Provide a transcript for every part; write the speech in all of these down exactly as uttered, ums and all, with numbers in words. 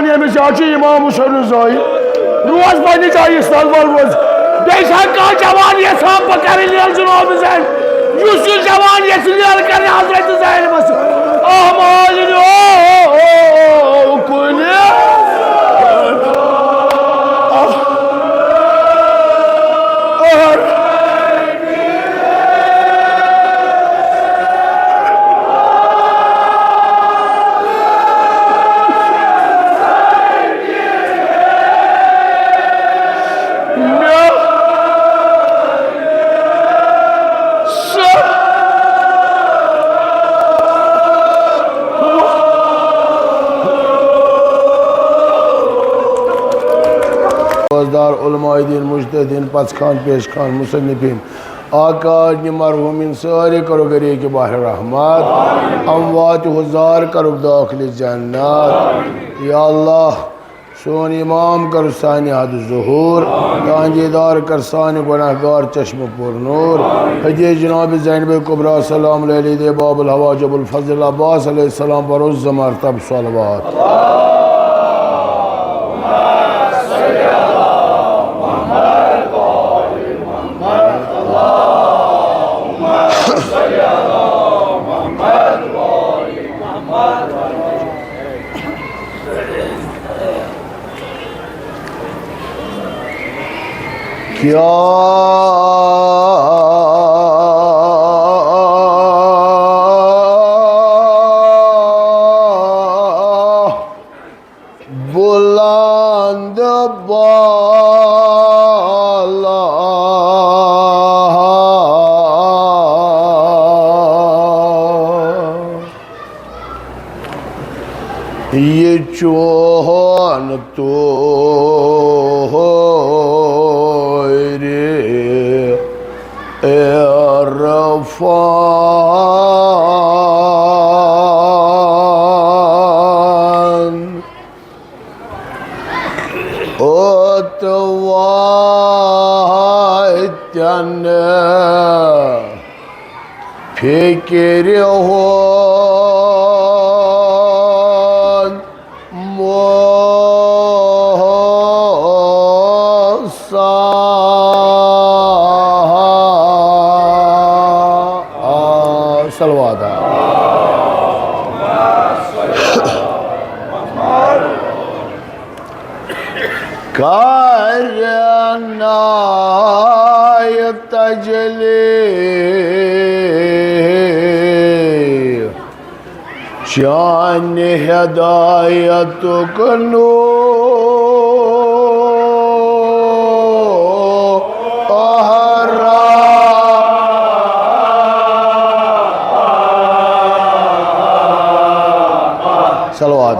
ییٚمِس جایہِ چھُ امام حسین رضٲیی۔ روز پننہِ جایہِ، استقبال روز۔ بیٚیہِ چھا کانٛہہ جوان یژھان بہٕ کرٕ لیل جناب زین؟ یُس یُس جوان یژھِ لیل کرنہِ حضرت زینبس، اعمال کُلہِ۔ روزدار علماء دین، مجتہدین، پژھ خان، پیش خان، مصنفین، آقا آدنی مرحومین سٲری کرو گریک بحر رحمت۔ اموات حضار کرو داخل جنت۔ یا اللہ، سون امام کر سانہِ حد ظہور، تہنٛدِ دیدار کر سانہِ گناہ گار چشم پر نور۔ ہدیہ جناب زینب کبریٰ سلام علیہ دے باب الحواج ابو الفضل عباس علیہ السلام بروز زمار تب صلوات۔ کیا بلند بالا یہ چون طور عرفان۔ اوتواتن فکر ہون موسیٰ۔ صلوات۔ کرناے تجلی چانہِ ہدایتُک نور۔ صلوات۔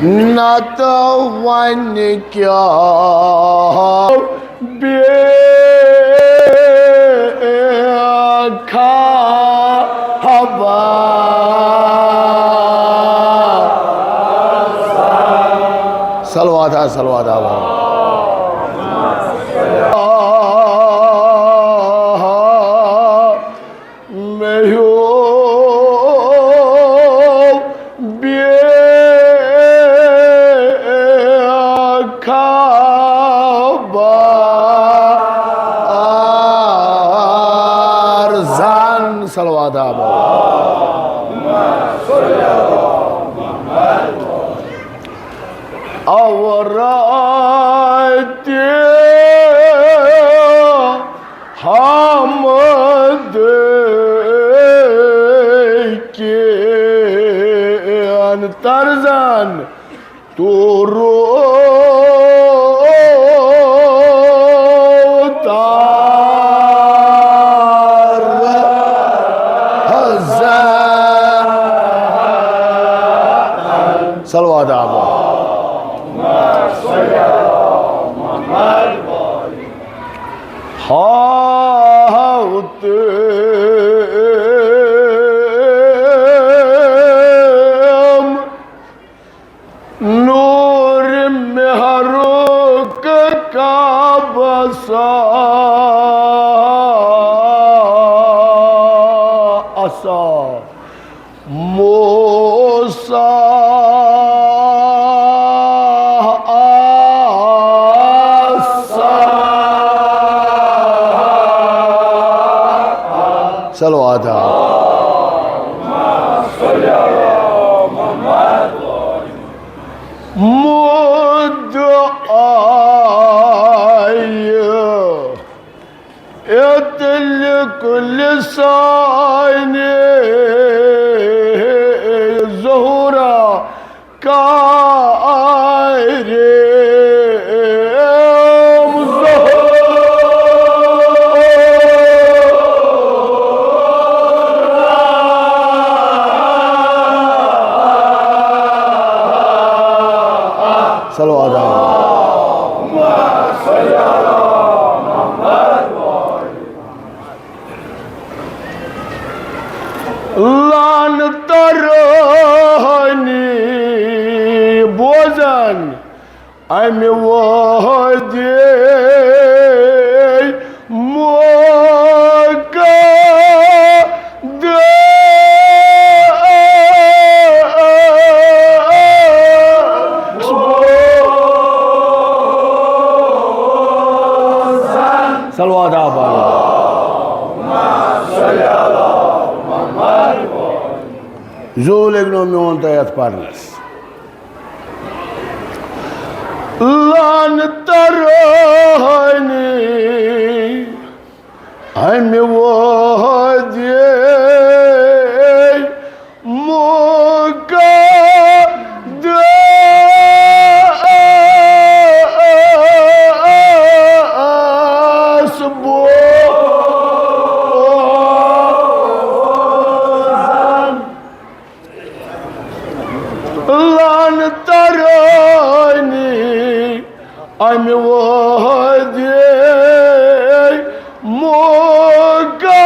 نتہٕ وۄنۍ کیٛاہ بیٚیہِ خبر۔ صلوات ہا، صلوات ہا۔ مےٚ ہیوٗ بیٚیہِ خبر زن۔ صلوات آباد۔ عورتِ حمد کین طرزن تو رو تار حضر۔ صلوات آباد۔ ہاوتم نور مہرُک کعبہ سا۔ موسیٰ، موسیٰ آسا۔ صلوات۔ مدعا اطلق لسانی زہرا کار زہرا۔ صلوات۔ لن ترانی بوزن امہِ وعدے موقع دے۔ صلوات آباد۔ زو لگنو میون تۄہہِ یتھ پرنس۔ لن ترانی امہِ وعدے موقع دے۔ لن ترانی امہِ وعدے موقع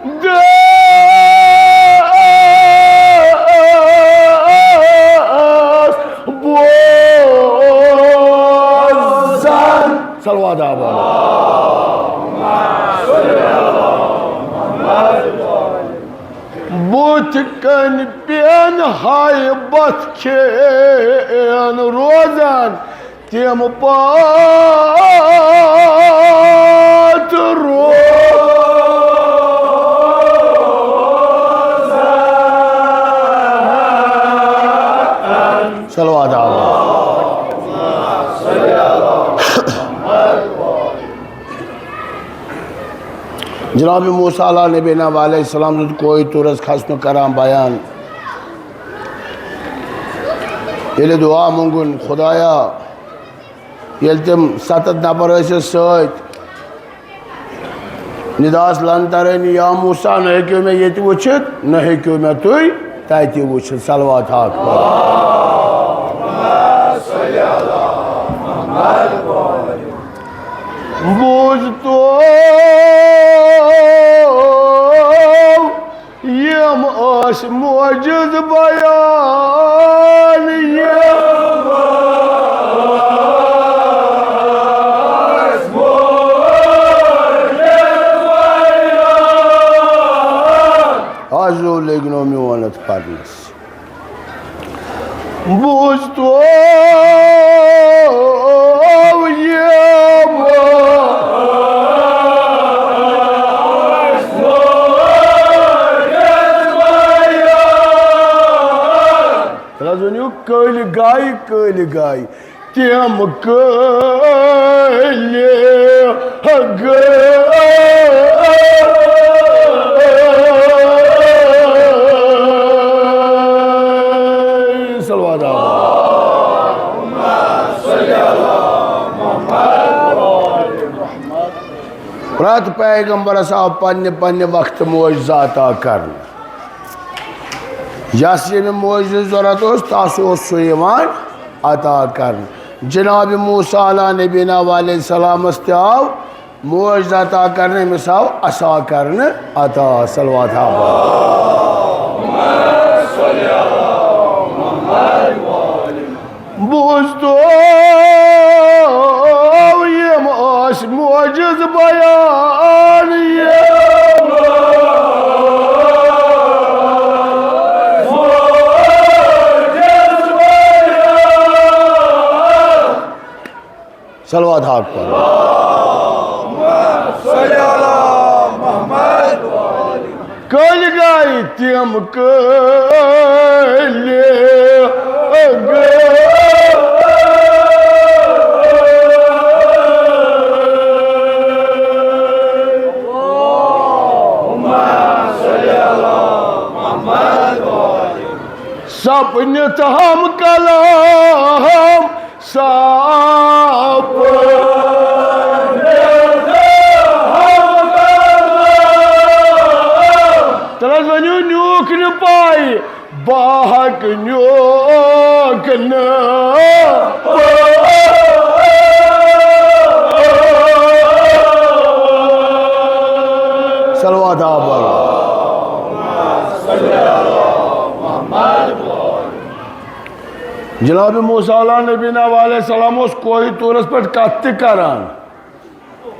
دے بوزن۔ صلوات آباد۔ بُتھِ کنہِ پٮ۪ن ہایہِ بتھ کھٮ۪ن روزان تِم پتھ روزان۔ صلوات آباد۔ جناب موسیٰ علیٰ نبینا و علیہ السلام دیُت کوہِ طورس کھسنُک کران بیان۔ ییٚلہِ دعا مونٛگُن، خدایا، ییٚلہِ تِم ستتھ نفر ٲسِس سۭتۍ، نداس لن ترانی یا موسیٰ، نہ ہیٚکِو مےٚ ییٚتہِ وٕچھِتھ، نہ ہیٚکِو مےٚ تُہۍ تتہِ وٕچھِتھ۔ صلوات حق۔ بوٗزتو یِم ٲسۍ معجز بیان، یِم ٲسۍ معجز بیان۔ آز لوٚگ نہٕ میون اتھ پرنس۔ بوٗزتو یِم۔ تیٚلہِ حظ ؤنِو، کٔلۍ گٔے، کٔلۍ گٔے۔ تِم کٔلۍ گٔے۔ صلوات۔ پرٛٮ۪تھ پیغمبرس آو پننہِ پننہِ وقتہٕ معجزہ عطا کرنہٕ۔ یس ییٚمہِ معجزٕچ ضرورت اوس، تس اوس سُہ یِوان عطا کرنہٕ۔ جناب موسیٰ علیٰ نبینا و علیہ السلامس تہِ آو معجزہ عطا کرنہٕ، أمِس آو عصا کرنہٕ عطا۔ صلوات۔ بوٗزتو یِم ٲسۍ معجز بیان، یِم صلوات حق پر۔ کٔلۍ گٔے تِم کٔلۍ گٔے۔ سپنِتھ ہم کلام ساپ۔ تلس ؤنِو نیوٗکھ نہٕ پاے، باہک نیوٗکھ نہٕ۔ صلوات آباد۔ جناب موسیٰ علیٰ نبینا علیہ السلام اوس کوہِ طورس پٮ۪ٹھ کتھ تہِ کران،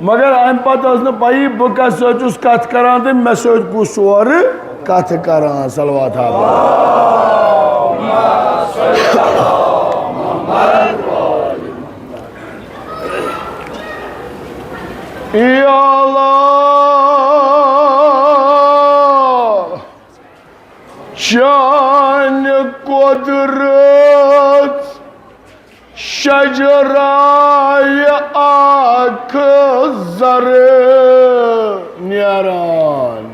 مگر امہِ پتہٕ ٲس نہٕ پیی بہٕ کس سۭتۍ چھُس کتھ کران تہٕ مےٚ سۭتۍ کُس چھُ اورٕ کتھ کران۔ صلوات حضرت۔ یا اللہ، چانہِ قۄدرت شجرایہِ اکھ زر نیران،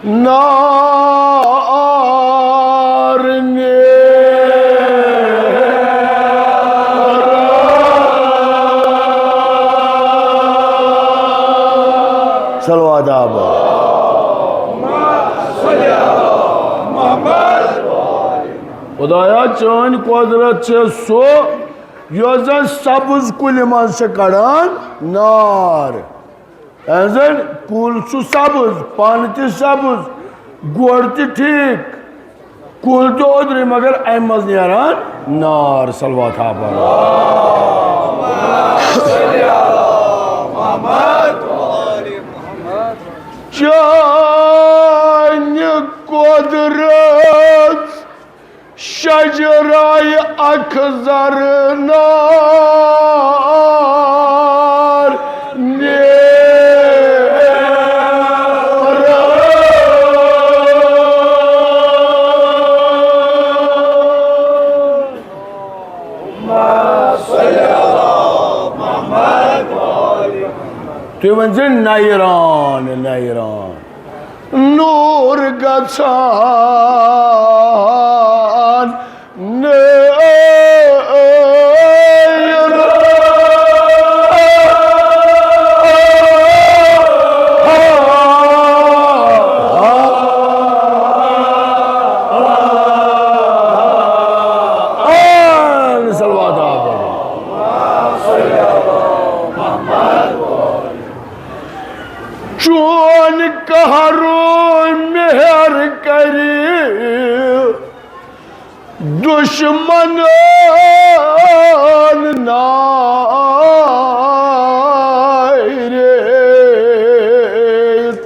نار نیران۔ صلوات آباد۔ خدایا، چٲنۍ قۄدرت چھےٚ سۄ، یۄس زن سبز کُلہِ منٛز چھِ کڑان نار۔ یۄس زن کُل چھُ سبز، پن تہِ سبز، گۄڈ تہِ ٹھیک، کُل تہِ اوٚدرٕے، مگر امہِ منٛز نیران نار۔ صلوات حضرت۔ چانہِ قۄدرت شجرہ اخضر نار نیران۔ تُہۍ ؤنۍ زِ نیران، نیران۔ نور گژھان نیر۔ صلوات آباد۔ چون قہر و مہر کری دشمنان نارے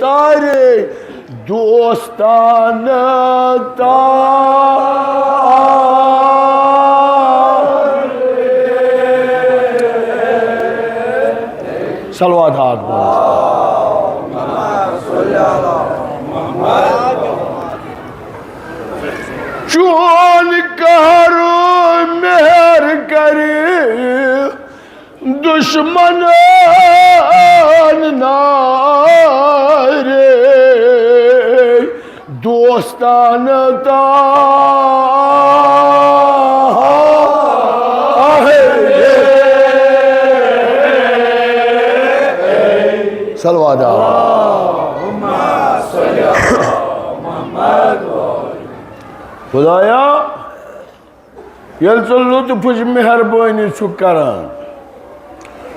تارے دوستان تارے۔ صلوات حضرت۔ چون قہر و مہر کری دشمنان نارے دوستان تارے۔ صلوات۔ خدایا، ییٚلہِ ژٕ لطفٕچ مہربٲنی چھُکھ کران،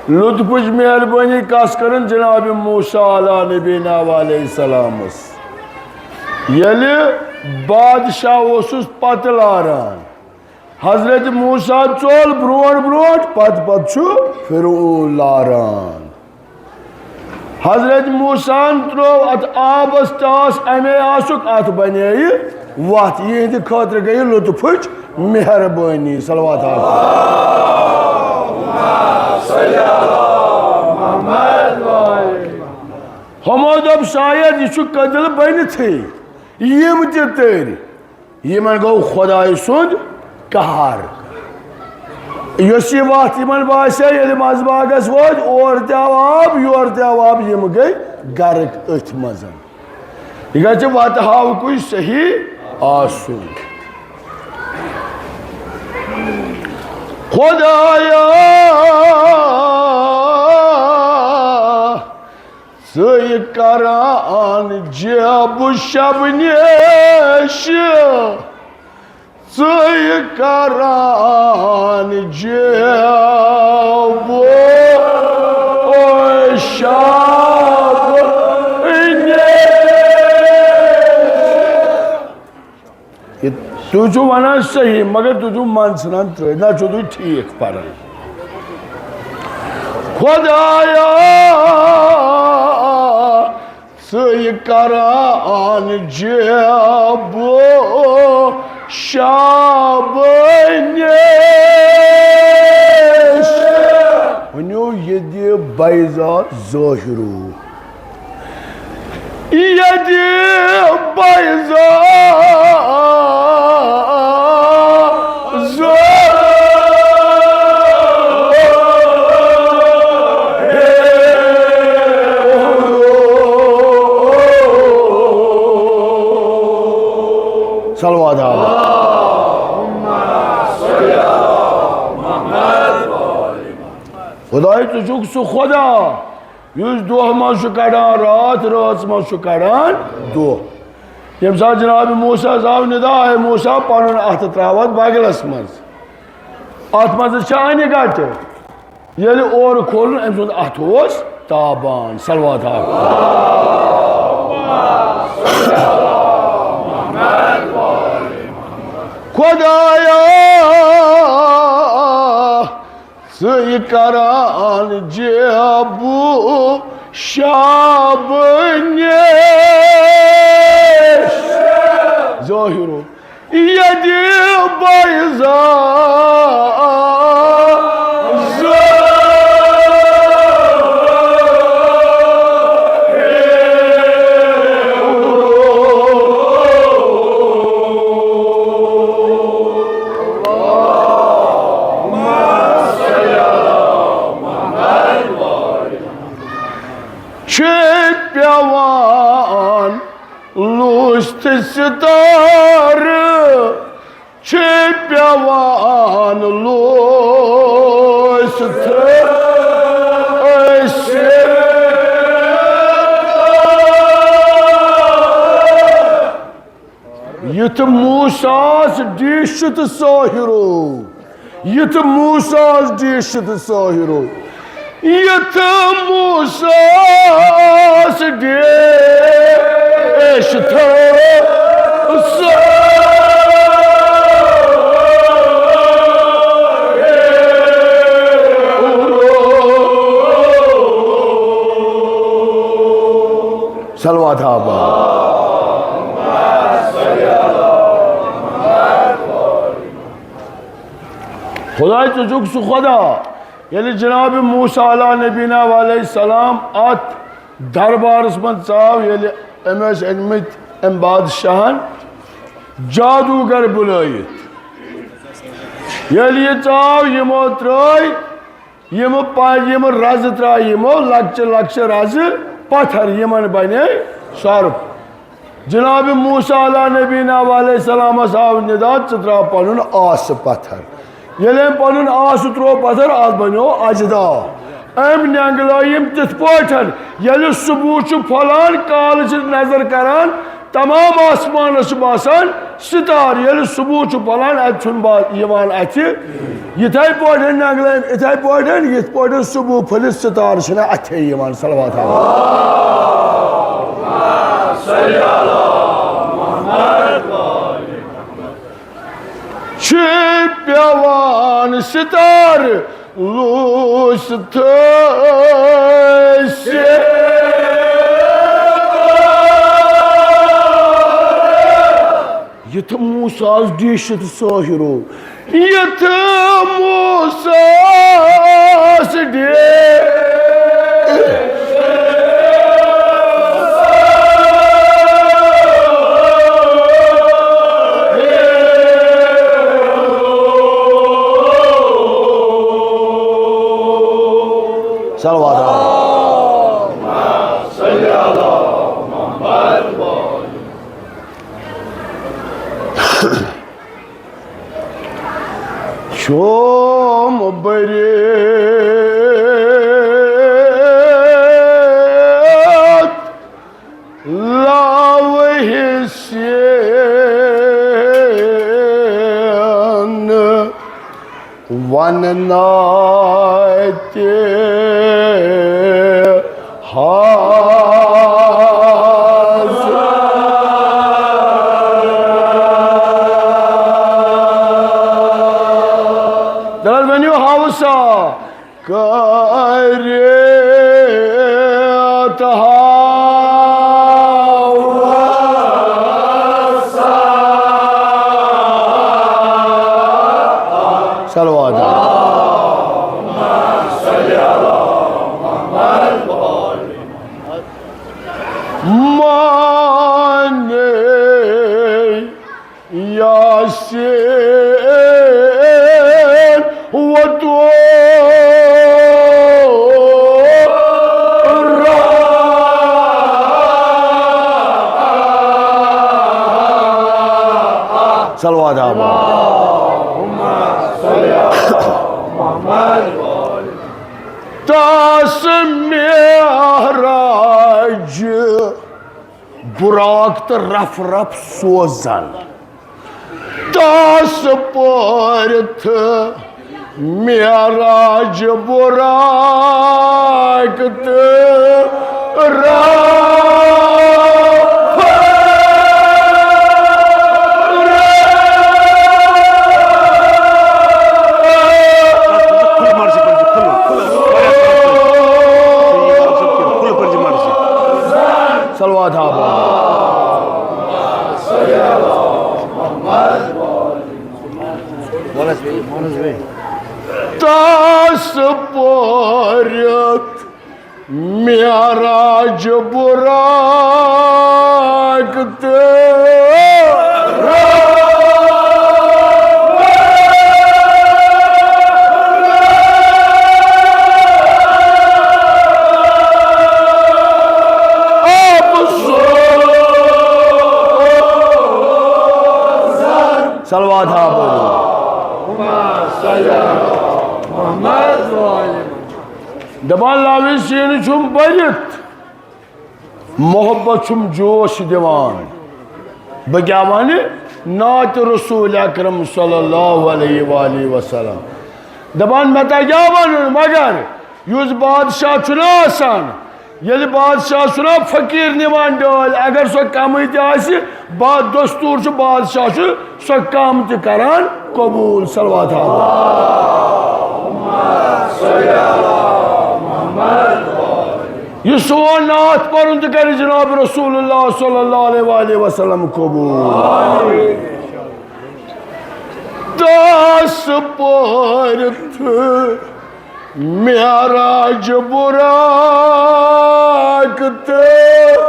لطفٕچ مہربٲنی کس کٔرٕن؟ جناب موسیٰ علیٰ نبینا علیہ السلامس۔ ییٚلہِ بادشاہ اوسُس پتہٕ لاران، حضرت موسیٰ ژوٚل برونٛٹھ برونٛٹھ، پتہٕ پتہٕ چھُ فرعون لاران۔ حضرت موسیٰ ہن ترٛوو اتھ آبس ٹاس، امے آسُک اتھ بنے یہِ وتھ۔ یِہنٛدِ خٲطرٕ گٔیہِ لطفٕچ مہربٲنی۔ صلوات آسہِ۔ ہمو دوٚپ، شاید یہِ چھُ قٲدِل بٔنِتھٕے۔ یِم تہِ تٔرۍ۔ یِمن گوٚو خۄداے سُنٛد قہر۔ یۄس یہِ وَتھ یِمن باسے، ییٚلہِ منٛزباگس وٲتۍ، اورٕ تہِ آو آب، یورٕ تہِ آو آب، یِم گٔے غرق أتھۍ منٛز۔ یہِ گژھِ وَتہٕ ہاوکُے صحیح آسُن۔ خۄدایا، ژٕے کران جیب شب نیش، ژٕے کران جیب شب نیش۔ یہِ تُہۍ چھِو وَنان صحیح، مگر تُہۍ چھِو منٛد ژھٕنان ترٛٲوِتھ، نہ چھِو تُہۍ ٹھیٖک پَران۔ خۄدایا، ژٕے کران جیب شاب نیش۔ ؤنِو، یہِ دِ بیضا ظٲہِرو۔ یہِ دِ بیضا ظٲہِرو۔ صلوات آباد۔ خۄداے، ژٕ چھُکھ سُہ خۄدا یُس دۄہ منٛز چھُ کڑان راتھ، رٲژ منٛز چھُ کڑان دۄہ۔ ییٚمہِ ساتہٕ جناب موسیٰ ہس آو ندا، اے موسیٰ، پنُن اتھٕ تراو اتھ بغلس منٛز۔ اتھ منٛز چھِ انہِ گٹہٕ۔ ییٚلہِ اورٕ کھولُن، أمۍ سُنٛد اَتھٕ اوس تابان۔ صلوات آباد۔ خۄدایا، ژٕے کران جیبو شاب نیش۔ ظٲہِرو۔ یہِ دِ بیضا چھِ پٮ۪وان لوٗسِتھ ستارٕ، چھِ پٮ۪وان لوٗسِتھ أسۍ۔ یُتھ موسیٰ ہس ڈیٖشِتھ ظٲہِرو۔ یُتھ موسیٰ ہس ڈیٖشِتھ ظٲہِرو۔ یُتھ موسیٰ ہس ڈیٖشِتھ ظٲہِرو۔ صلوات آباد۔ خۄداے، ژٕ چھُکھ سُہ خۄدا۔ ییٚلہِ جناب موسیٰ علیٰ نبینا و علیہ السلام اتھ دربارس منٛز ژاو، ییٚلہِ أمۍ ٲسۍ أنۍمٕتۍ أمۍ بادشاہن جادوگر بُلٲوِتھ، ییٚلہِ یہِ ژاو، یِمو ترٛٲے یِم پا-، یِم رزٕ ترٛایہِ یِمو، لۄکچہِ لۄکچہِ رزٕ، پتھر، یِمن بنے سۄرپھ۔ جناب موسیٰ علیٰ نبینا و علیہ السلامس آو ندا، ژٕ ترٛاو پنُن آسہٕ پتھر۔ ییٚلہِ أمۍ پنُن آسہٕ ترٛوو پتھر، اتھ بنیو اجدا۔ أمۍ نینگلٲے یِم تِتھ پٲٹھۍ، ییٚلہِ صبح چھُ پھۄلان، کالہٕ چھِ نظر کران، تمام آسمانس چھُ باسان ستارٕ۔ ییٚلہِ صبح چھُ پھۄلان، اتہِ چھُنہٕ با-، یِوان اتھِ۔ یِتھے پٲٹھۍ نینگلٲے أمۍ، یِتھے پٲٹھۍ، یِتھ پٲٹھۍ صبح پھٔلِتھ ستارٕ چھِنہٕ اتھے یِوان۔ صلوات آباد۔ چھِ پٮ۪وان ستارٕ لوٗسِتھ أسۍ۔ یُتھ موسیٰ ہس ڈیٖشِتھ ظٲہِرو، یتھ موسیٰ ہس ڈیٖٹھ۔ صلوات۔ شوم بٔرِتھ لاوٕ حسین ونناتِ حاضر۔ دلال ؤنِو حوصا کٔرِتھ حوصا۔ صلوات۔ مانے یاسین وتو۔ صلوات آباد۔ تاس معراج براق تہٕ رف رف سوزان۔ تاس پٲرِتھ معراج براق تہٕ رف۔ صلوات آباد۔ تاس پٲرِتھ معراج براق تہٕ صلوات ہا بولو۔ دپان لاوِ سیٖنہٕ چھُم بٔرِتھ، محبت چھُم جوش دِوان۔ بہٕ کیٛاہ وَنہٕ؟ نعت رسول اکرم صلی اللہ علیہ وآلہ وسلم۔ دپان مےٚ تۄہہِ کیٛاہ وَنُن، مگر یُس بادشاہ چھُنہ آسان، ییٚلہِ بادشاہ چھُنہ فقیٖر نِوان ڈٲلۍ، اگر سۄ کمٕے تہِ آسہِ، با-، دستوٗر چھُ بادشاہ چھُ سۄ کم تہِ کران قبوٗل۔ صلوات ہا۔ یہِ سون نعت پرُن تہِ کرِ جناب رسول اللہ صلی اللہ علیہ وآلہ وسلم قبوٗل۔ تاس پٲرِتھ معراج براق تہٕ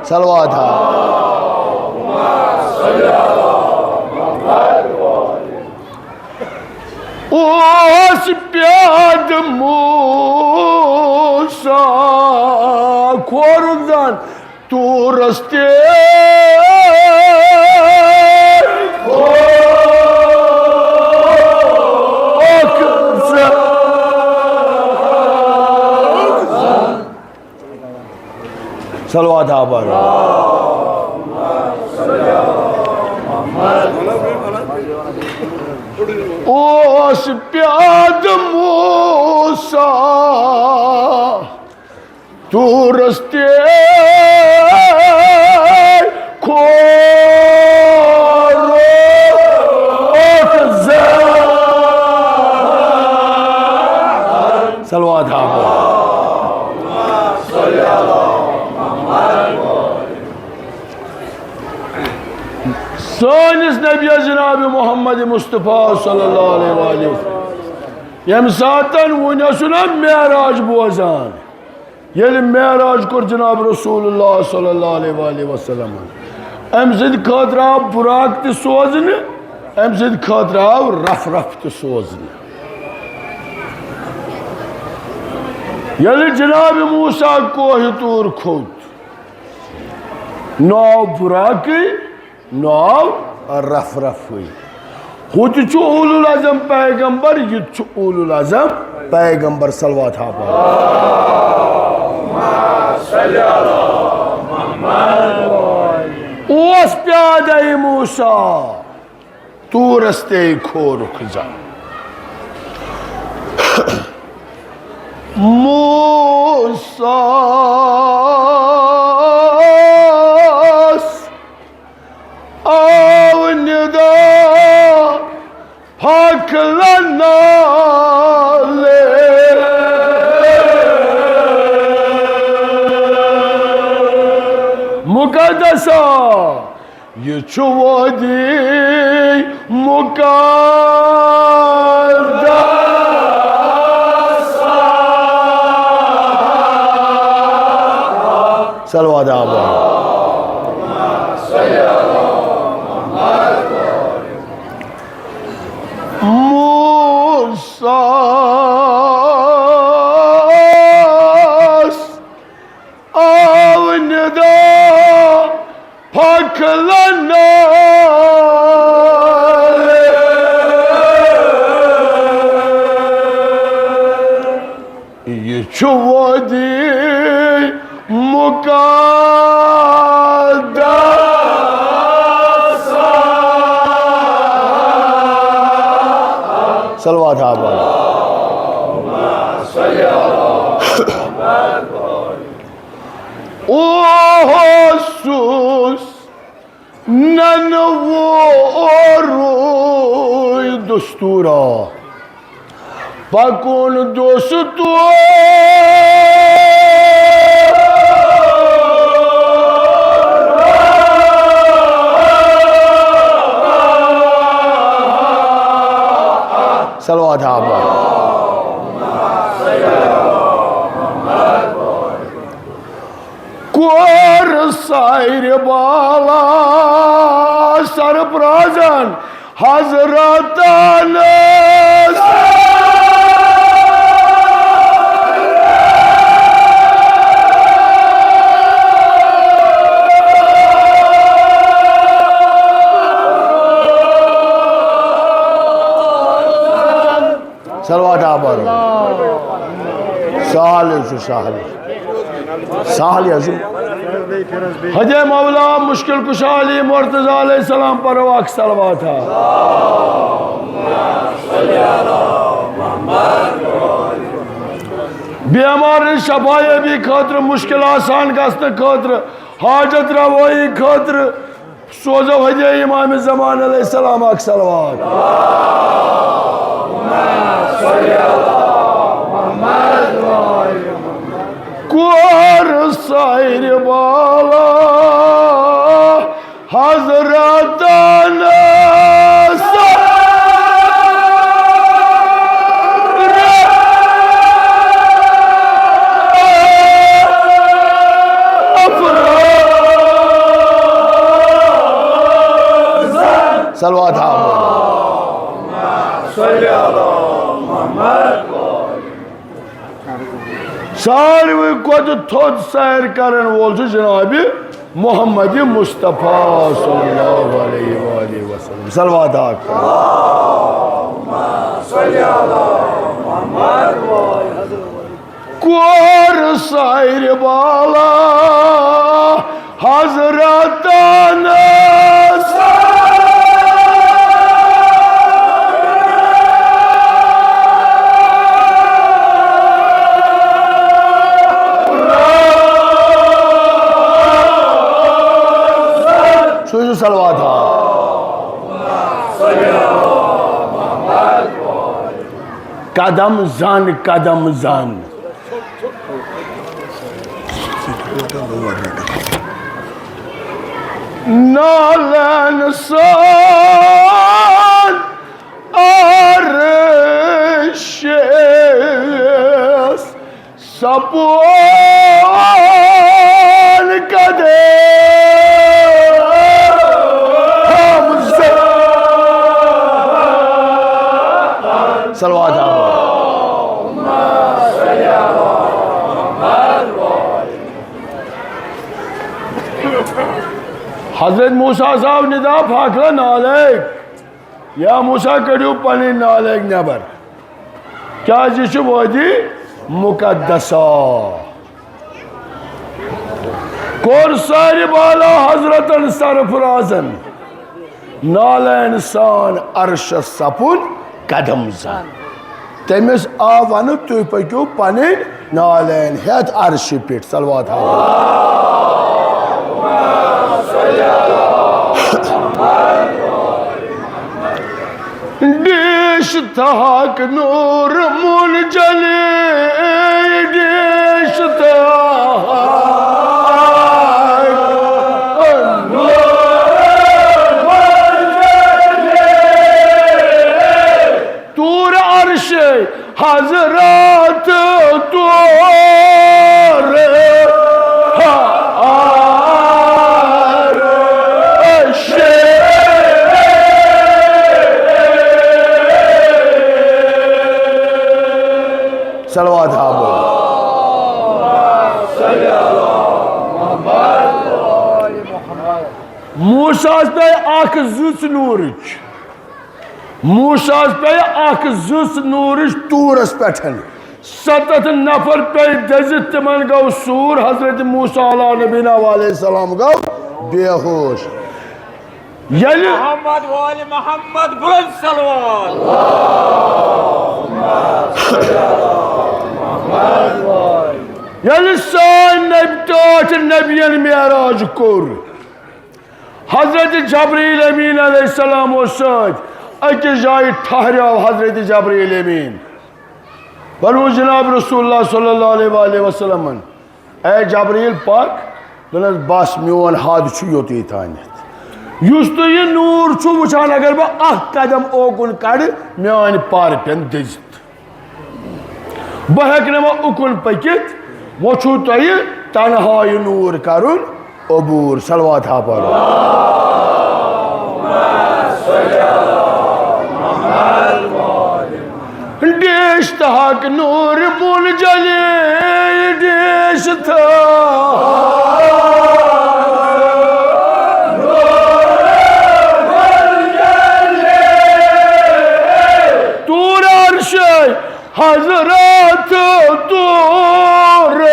صلوات ہا۔ اوس پیادٕ موسیٰ کھورُن زن طورس تہِ۔ اکھ زٕ۔ صلوات ہا پرو۔ اوس پیادٕ موسیٰ طورس تہِ کھورُن۔ سٲنِس نبی جناب محمد مصطفیٰ صلی اللہ علیہ وآلہ وسلم۔ ییٚمہِ ساتَن وُنہِ ٲسِو نا معراج بوزان، ییٚلہِ معراج کوٚر جناب رسول اللہ صلی اللہ علیہ وآلہ وسلم، أمۍ سٕنٛدِ خٲطرٕ آو بُراق تہِ سوزنہٕ، أمۍ سٕنٛدِ خٲطرٕ آو رف رف تہِ سوزنہٕ۔ ییٚلہِ جناب موسیٰ کوہِ طور کھوٚت، نہ آو بُراقٕے، نہ آو رف رفٕے۔ ہُہ تہِ چھُ اولو العزم پیغمبر، یہِ تہِ چھُ اولو العزم پیغمبر، صلوات ہا پڑھ۔ اوس پیادے موسیٰ طورس تے کھورُکھ زن۔ موسیٰ آو ندا پھکھ لنالے۔ مقدسا، یہِ چھُ وادی مقدس۔ صلوات آباد۔ موسیٰ آو ندا پھکھ لنالے۔ یہِ چھُ وادی مقدس۔ صلوات ہا پڑھ۔ اوسُس ننہٕ وورُے دستوٗرا، پکُن دستوٗر۔ صلوات ہا پڑھ۔ کوٚر سارِ بالا سرفرازن حضرتن۔ صلوات آباد۔ سہل چھُ، سہل۔ سہل حظ۔ حجے مولا مشکل کشا علی مرتضی علیہ السلام پرو اکھ صلوات ہا۔ بیمارن شفا یابی خٲطرٕ، مشکل آسان گژھنہٕ خٲطرٕ، حاجت روائی خٲطرٕ، سوزو حجے امام زمان علیہ السلام اکھ صلوات۔ کوٚر سارِ بالا حضرتن صلوات ہا۔ ساروی کھۄتہٕ تھوٚد سیر کرن وول چھُ جناب محمد مصطفیٰ صلی اللہ علیہ وآلہ وسلم۔ صلوات آکھ۔ کوٚر سارِ بالا حضرتن۔ سوٗزِو صلوات ہا۔ قدم زن، قدم زن۔ نالن سان عرشس سپون قدم حمزہ۔ صلوات آباد۔ حضرت موسیٰ صاحب ندا پھاکھلا نالے۔ یا موسیٰ، کٔڑِو پنٕنۍ نالے نٮ۪بر، کیازِ یہِ چھُ وادی مقدسہ۔ کوٚر سارِ بالا حضرتن سرفرازن نالین سان عرشس سپُن قدم زن۔ تٔمِس آو ونہٕ، تُہۍ پٔکِو پنٕنۍ نالین ہٮ۪تھ عرشہِ پٮ۪ٹھ۔ صلوات حضرت۔ ڈیش تحق نور منجلی، ڈیش تحق نور منجلی۔ طور عرش حضرت طور عرش۔ صلوات ہا بولو۔ موسیٰ ہس پے اکھ زٕژ نورٕچ۔ موسیٰ ہس پے اکھ زٕژ نورٕچ طورس پٮ۪ٹھ۔ ستتھ نفر پے دٔزِتھ، تِمن گوٚو سوٗر۔ حضرت موسیٰ علیٰ نبینا علیہ السلام گوٚو بے ہوش۔ ییٚلہِ محمد وآل محمد بلند صلوات۔ ییٚلہِ سٲنۍ نبی ٹٲٹھۍ نبین معراج کوٚر، حضرت جبرائیل امین علیہ السلام اوس سۭتۍ۔ أکِس جایہِ ٹھہریو حضرت جبرائیل امین۔ فرموو جناب رسول اللہ صلی اللہ علیہ وآلہ وسلمن، "اے جبرائیل، پکھ۔" دوٚپنس، "بس، میون حد چھُ یوٚتُے تانٮ۪تھ۔ یُس تُہۍ یہِ نوٗر چھُو وٕچھان، اگر بہٕ اکھ قدم اوکُن کڑٕ، میٲنۍ پر پٮ۪ن دٔزِتھ۔" بہٕ ہیٚکہٕ نہٕ وۄنۍ اُکُن پٔکِتھ، وۄنۍ چھُو تۄہہِ تنہا یہِ نوٗر کرُن عبوٗر۔ صلوات ہا پرو۔ ڈیش تحق نور منجلی، ڈیش تحق طور عرش حضرت طور عرش۔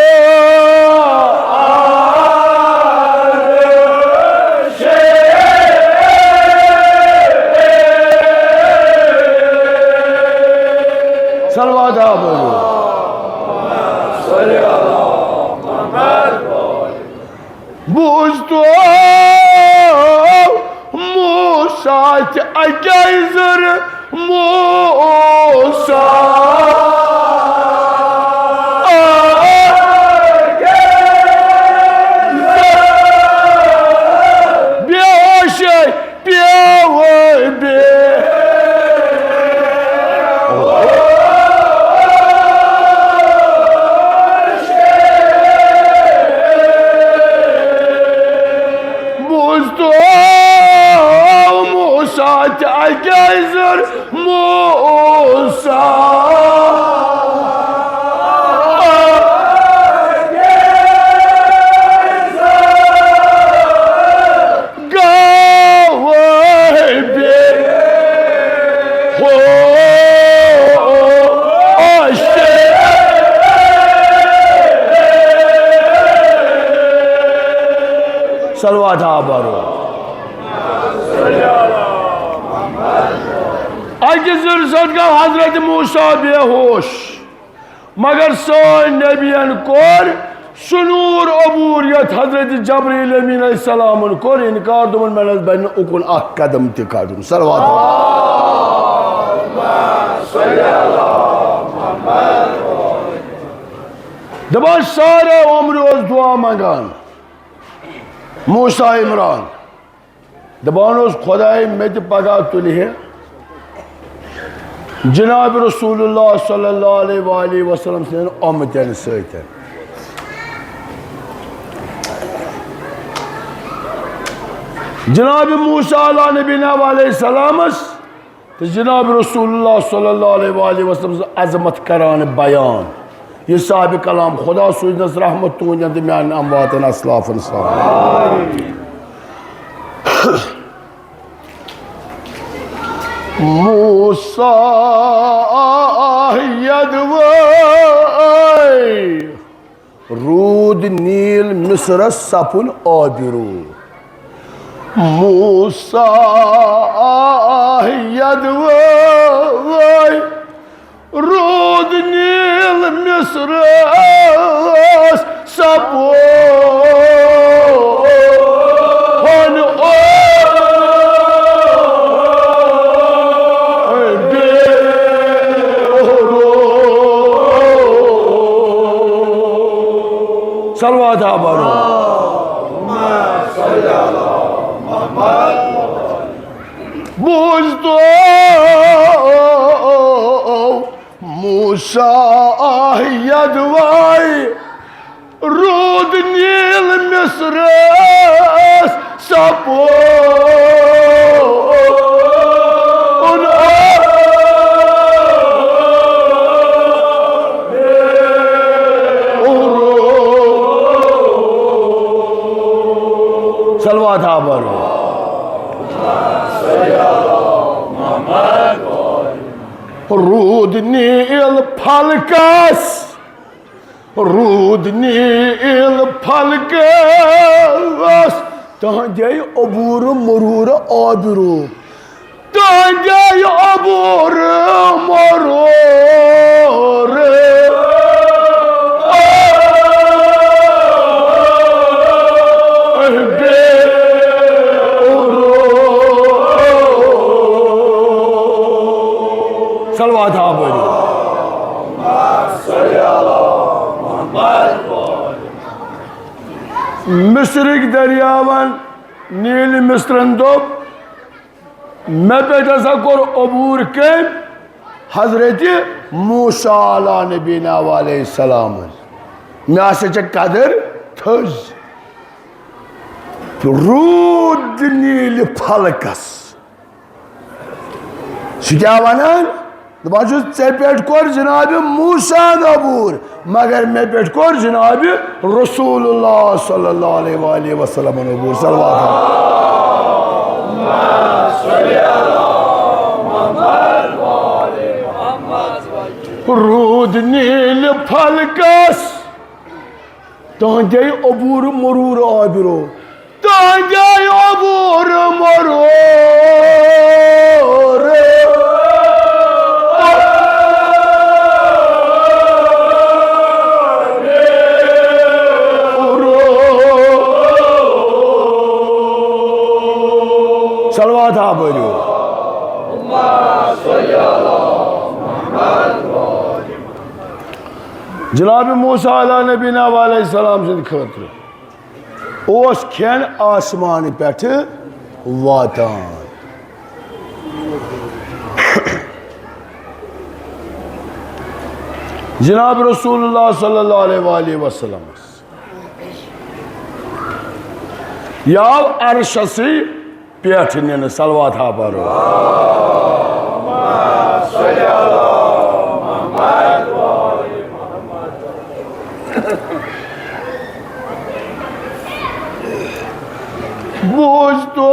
صلوات ہا بولو۔ بوز تو موسیٰ تہِ اَکہِ زٕرٕ موسیٰ۔ بے ہوش پیوٚو بے۔ بوز تو موسیٰ تہِ اَکہِ زٕرٕ موسیٰ۔ گواہ بے ہوش۔ صلوات ہا برو۔ اَکہِ زٕرٕ سۭتۍ گوٚو حضرت موسیٰ بے ہوش۔ مگر سٲنۍ نبیَن کوٚر سُہ نوٗر عبوٗر، یَتھ حضرت جبرائیل امین علیہ السلامن کوٚر انکار، دوٚپُن، "مےٚ نہ حظ بنہِ نہٕ اُکُن اکھ قدم تہِ کڑُن۔" صلوات۔ دپان سارے عمرِ اوس دعا منگان۔ موسیٰ عمران، دپان اوس، خداے، مےٚ تہِ پگاہ تُلہِ ہے جناب رسول اللہ صلی اللہ علیہ وآلہ وسلم سٕنٛدٮ۪ن اُمتن سۭتۍ۔ جناب موسیٰ علیٰ نبینا علیہ السلامس تہٕ جناب رسول اللہ صلی اللہ علیہ وآلہ وسلم سٕنٛز عظمت کران بیان۔ یہِ صاحب کلام خدا سوٗزنس رحمت تُہنٛدٮ۪ن تہٕ میانٮ۪ن امواتن اسلافن سان۔ موسیٰ یدوے روٗد نیٖل مصرس سپُن آبہِ روٗد۔ موسیٰ یدوے روٗد نیٖل مصرس سپُن آبہِ روٗد۔ صلوات ہا برو۔ بوٗزتو موسیٰ یدوے روٗد نیٖل مصرس سپُن صلوات ہا برو۔ روٗد نیٖل پھلکس، روٗد نیٖل پھلکس، تہنٛدے عبور مرور آبہِ روٗد۔ تہنٛدے عبور مرور آبہِ روٗد۔ صلوات ہا برو۔ مصرٕکۍ دٔریاوَن نیٖلہِ مصرن دوٚپ، مےٚ پٮ۪ٹھ ہسا کوٚر عبور کٔمۍ؟ حضرت موسیٰ علیٰ نبینا علیہ السلام۔ مےٚ ہسا چھےٚ قدر تھٔز۔ روٗد نیٖلہِ فلکس۔ سُہ کیٛاہ وَنان؟ دَپان چھُس، ژےٚ پٮ۪ٹھ کوٚر جناب موسیٰ ہن عبور، مگر مےٚ پٮ۪ٹھ کوٚر جناب رسول اللہ صلی اللہ علیہ وآلہ وسلمن عبور۔ صلوات۔ روٗد نیٖلہِ فلکس، تہنٛدے عبور مرور آبہِ روٗد۔ تہنٛدے عبور مرور۔ صلوات ہا پٔرِو۔ جناب موسیٰ علیٰ نبینا علیہ السلام سٕنٛدِ خٲطرٕ اوس کھٮ۪ن آسمانہٕ پٮ۪ٹھٕ واتان۔ جناب رسول اللہ صلی اللہ علیہ وآلہ وسلمس یہِ آو عرشسٕے پٮ۪ٹھ نِنہٕ۔ صلوات ہا پرو۔ بوٗزتو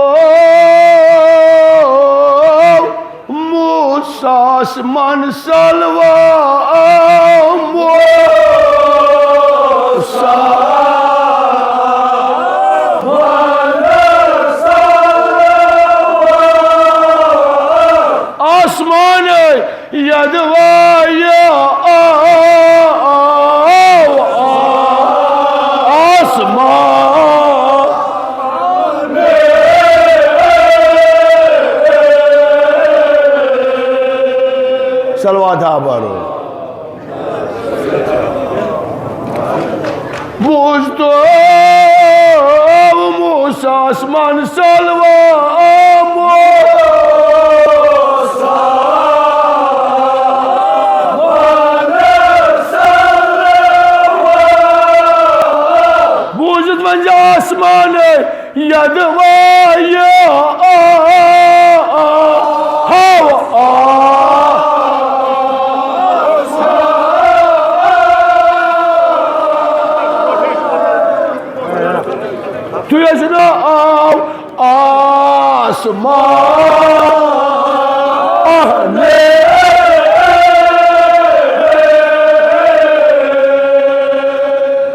موسیٰ ہس من سلوا، موسیٰ۔ آسمانٕے یدوایہِ آو آسمان۔ صلوات ہا پرو۔ بوٗزتو موسیٰ آسمان سلوامُت۔ بوٗزِتھ وۄنۍ زِ آسمانَے یَدوایہِ آ، آ، آ، ہاو، آ۔ تُہۍ ٲسِو نا آو آسمان۔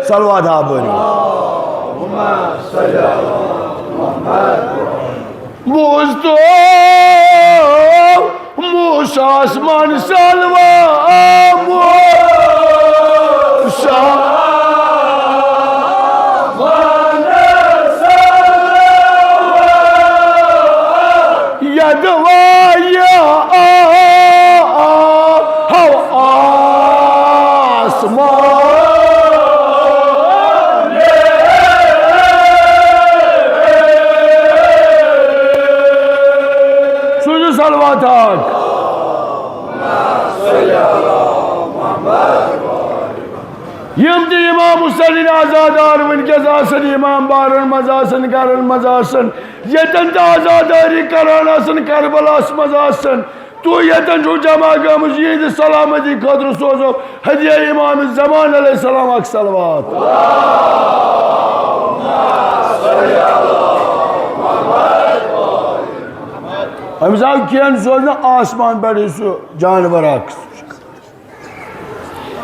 صلوات ہا بٔرِو۔ بوٗزتو موسیٰ آسمان سلوا، موسیٰ۔ یدوایہِ آ، آ، ہو آسمان۔ سوٗزِو صلوات اکھ۔ یِم تہِ امام حسین آزادار وٕنکیٚس آسن، امام بارن منٛز آسن، گرن منٛز آسن، ییٚتٮ۪ن تہِ آزاداری کران آسن، کربلاہس منٛز آسن، تُہۍ ییٚتٮ۪ن چھِو جمع گٔمٕژ، یِہنٛدِ سلامتی خٲطرٕ سوزو ہدیہ امام زمان علیہ السلام اکھ صلوات۔ أمِس آو کینٛہہ سوزنہٕ آسمان پٮ۪ٹھٕے سُہ جانور اکھ۔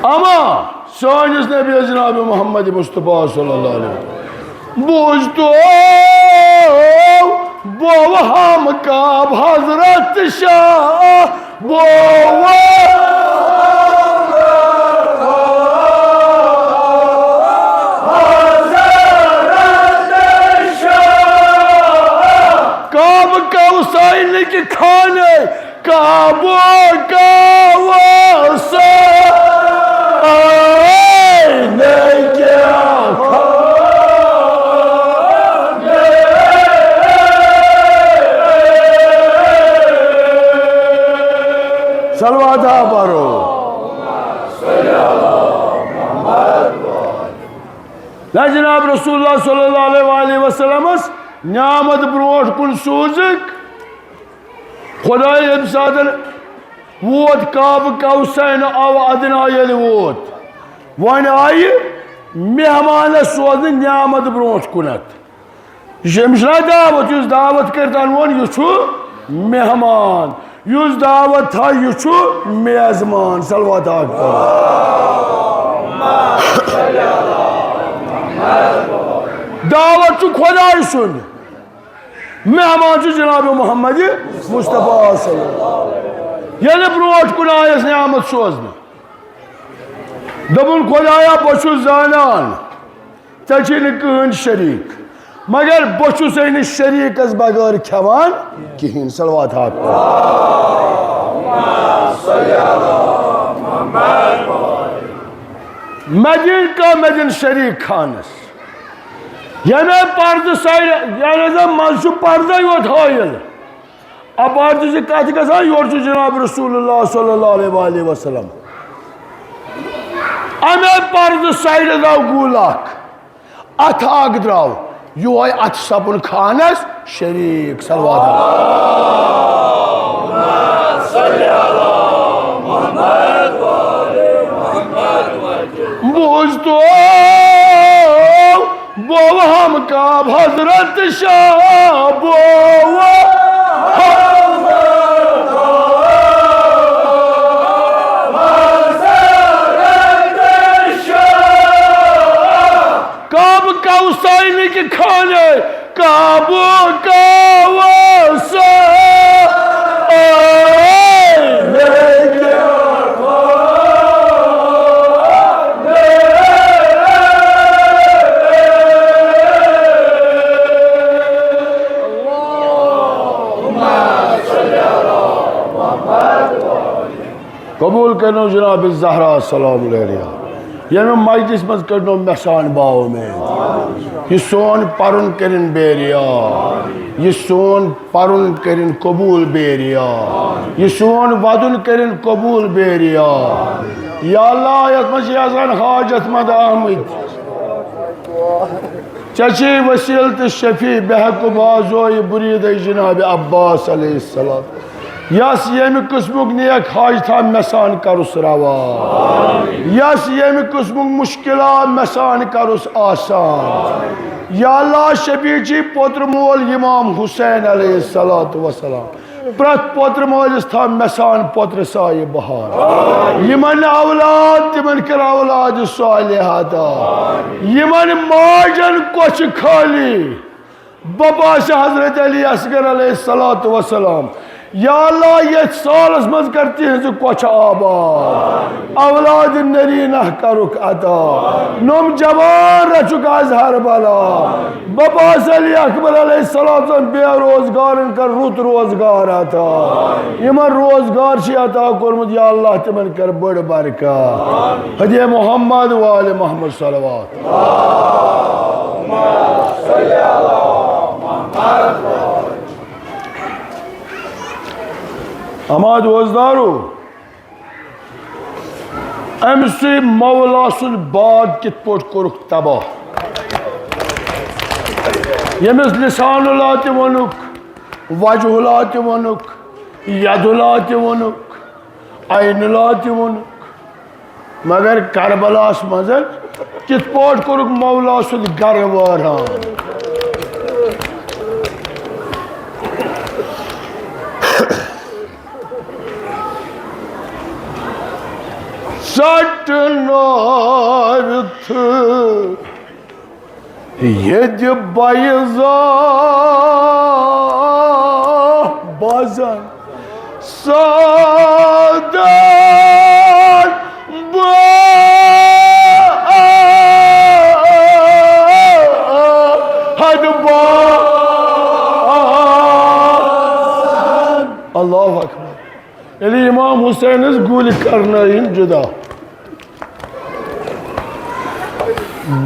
اما سٲنِس نبی جناب محمد مصطفیٰ صلی اللہ علیہ وسلم۔ بوٗزتو بوہام کعب حضرت شاہ، بوہ حضرت شاہ۔ کعب کوثین کہ خانہ کعبہ کوثین کیا۔ صلوات ہا پرو۔ نہ جناب رسول اللہ صلی اللہ علیہ وآلہ وسلمس نعمت برونٹھ کُن سوٗزٕکھ۔ خداے ییٚمہِ ساتہٕ ووت کعبہ کوثین، آو ادنا ییٚلہِ ووت، وۄنۍ آیہِ مہمانس سوزنہٕ نعمت برونٹھ کُنتھ۔ یہِ چھُ، أمِس چھُنہ دعوت، یُس دعوت کٔرِتھ اَنوون، یہِ چھُ مہمان، یُس دعوت تھایہِ، یہِ چھُ میزبان۔ صلوات اکھ پرو۔ دعوت چھُ خداے سُنٛد۔ مہمان چھُ جناب محمد مصطفیٰ صلی اللہ علیہ وسلم۔ ییٚلہِ برونٛٹھ کُن آیس نعمت سوزنہٕ، دوٚپُن، خدایا، بہٕ چھُس زانان، ژےٚ چھُے نہٕ کٕہٕنۍ شریٖک، مگر بہٕ چھُسے نہٕ شریٖکس بغٲر کھٮ۪وان کِہیٖنۍ۔ صلوات ہا۔ مےٚ دِن کانٛہہ، مےٚ دِن شریٖک خانس۔ ییٚمے پردٕ سایڈ، یعنی زن منٛز چھُ پردے یوت ہٲیِل۔ اپارِ تہِ چھِ کتھ گژھان، یورٕ چھُ جناب رسول اللہ صلی اللہ علیہ وآلہ وسلم۔ امے پردٕ سایڈ درٛاو گُل اکھ، اتھٕ اکھ درٛاو، یُہوے اتھٕ سپُن خانس شریٖک۔ صلوات۔ بوٗزتو، بوہم کعب حضرت شاہ، بوہم۔ کعب کوثین کہ خانہ کعبہ کوثین۔ قبول کرنو جناب زہرا سلام علیہا۔ ییٚمہِ مجلس منٛز کٔرنو مےٚ سان باو مین۔ یہِ سون پرُن کٔرِن بیریا۔ یہِ سون پرُن کٔرِن قبول بیریا۔ یہِ سون ودُن کٔرِن قبول بیریا۔ یا اللہ، یتھ منٛز چھِ یزان حاجت مند آمٕتۍ، ژےٚ چھے وسیلہٕ تہٕ شفیع، بہٕ ہٮ۪کہٕ بازو یہِ برید جناب عباس علیہ السلام۔ یس ییٚمہِ قٕسمُک نیک حاجتھا مےٚ سان کرُس روا۔ یس ییٚمہِ قٕسمُک مشکلا مےٚ سان کرُس آسان۔ یا اللہ، شفیع چی پوتر مول امام حسین علیہ الصلوۃ والسلام۔ پرٛٮ۪تھ پوتر مٲلِس تھاو مےٚ سان پوتر سایہِ بہار۔ یِمن اولاد، تِمن کر اولاد صالحہ عطا۔ یِمن ماجن کۄچھِ خٲلی۔ بپاسہِ حضرت علی اصغر علیہ الصلوۃ والسلام۔ یا اللہ، یتھ سالس منٛز کر تِہنٛزِ کۄچھِ آباد۔ اولاد نرینہ کرُکھ عطا۔ نوٚم جوان رچُکھ از ہر بلا۔ بپاسہِ علی اکبر علیہ السلام بے روزگارن کر رُت روزگار عطا۔ یِمن روزگار چھِ عطا کوٚرمُت، یا اللہ، تِمن کر بٔڑ برکت۔ ہدی محمد وآل محمد صلوات۔ اما دوستدارو، أمۍ سٕے مولا سُنٛد باغ کِتھ پٲٹھۍ کوٚرُکھ تباہ؟ ییٚمِس لسان اللہ تہِ ووٚنُکھ، وجہ اللہ تہِ ووٚنُکھ، ید اللہ تہِ ووٚنُکھ، عین اللہ تہِ ووٚنُکھ، مگر کربلاہس منٛز کِتھ پٲٹھۍ کوٚرُکھ مولا سُنٛد گرٕ وٲران؟ ژٹنٲوِتھ ییٚتہِ بیضا بازن سادن بہد بازن۔ اللہ اکبر۔ ییٚلہِ امام حسینس گُلۍ کرنٲیِن جدا۔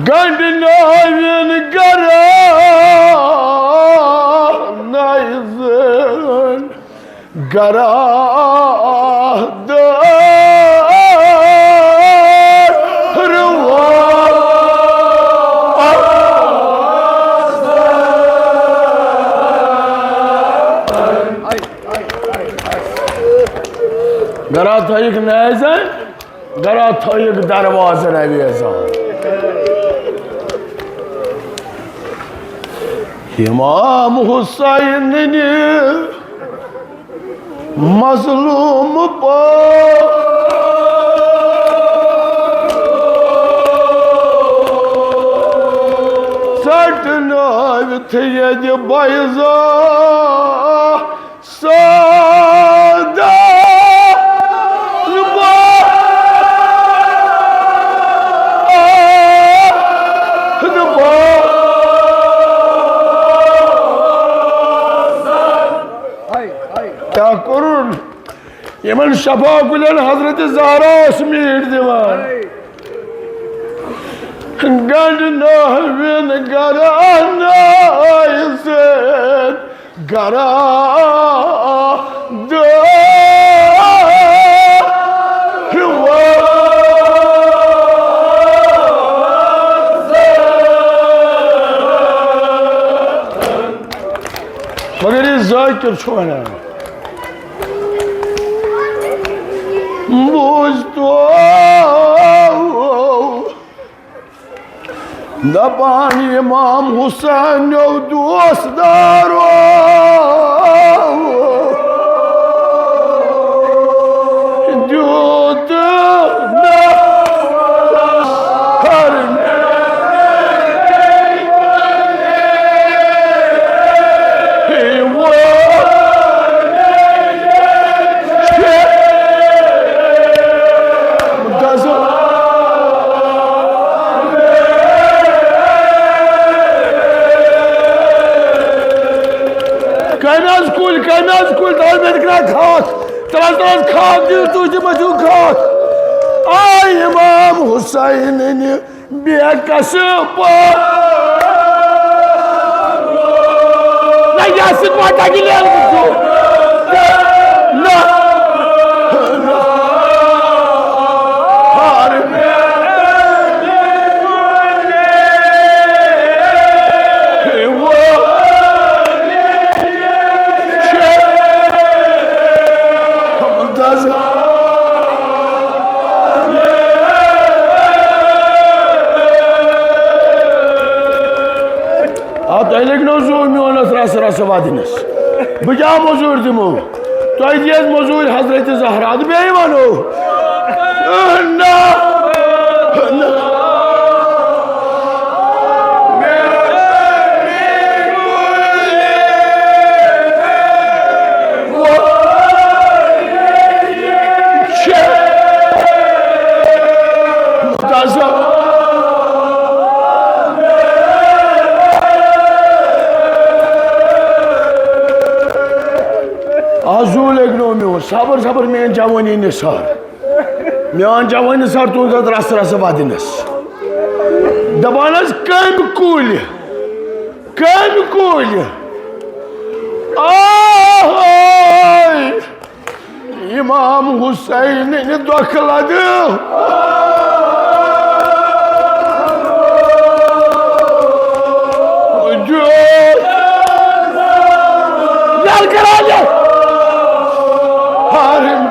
گنڈناوین گرا نایزن گرا دٲر وول۔ گرا تھٲیِکھ نایزن۔ گرا تھٲیِکھ دروازن اویزان۔ امام حسین نہِ مظلوم پا ژٹنٲوِتھ ییٚتہِ بیضا سادن بہد بازن۔ کیٛاہ کوٚرُن؟ یِمن شفا گُلٮ۪ن حضرت زہرا ٲس میٖٹھۍ دِوان۔ گنڈناوین گرا نایزن گرا دٲر وول۔ مگر یہِ ذٲکِر چھُ ونان، بوٗزتو دپان امام حسینو دوستدارو، دیُت مےٚ ہر کمہِ حظ کُلۍ، کمہِ حظ کُلۍ، تَلہٕ مےٚ تہِ کَران کھاتھ، تَلہٕ حظ، تَلہٕ حظ کھاتھ دِیِو تُہۍ تہِ مےٚ دِیِو کھاتھ۔ آے امام حسین نہِ بے کس پٲٹھۍ۔ نہ، یہِ ہسا کوتاہ گِلین وٕچھِو۔ نہ۔ آ، تۄہہِ لٔگۍ نو زوٗ میون اَتھ رَسہٕ رَسہٕ وَدنَس۔ بہٕ کیٛاہ مٔزوٗرۍ دِمو؟ تۄہہِ دِیَس مٔزوٗرۍ حضرت زہرا۔ تہٕ بیٚیہِ وَنو، نہ، نہ۔ آ، زوٗ لٔگۍ نو میون۔ صبر، صبر، میٲنۍ جوٲنی نثار۔ میٲنۍ جوٲنی نثار تُہنٛد اَتھ رَسہٕ رَسہٕ وَدنَس۔ دَپان حظ، کٔمۍ کُلۍ، کٔمۍ کُلۍ؟ آہے! امام حسین نہِ دۄکھ لدِ۔ یلہٕ کر حالہِ۔ حارم۔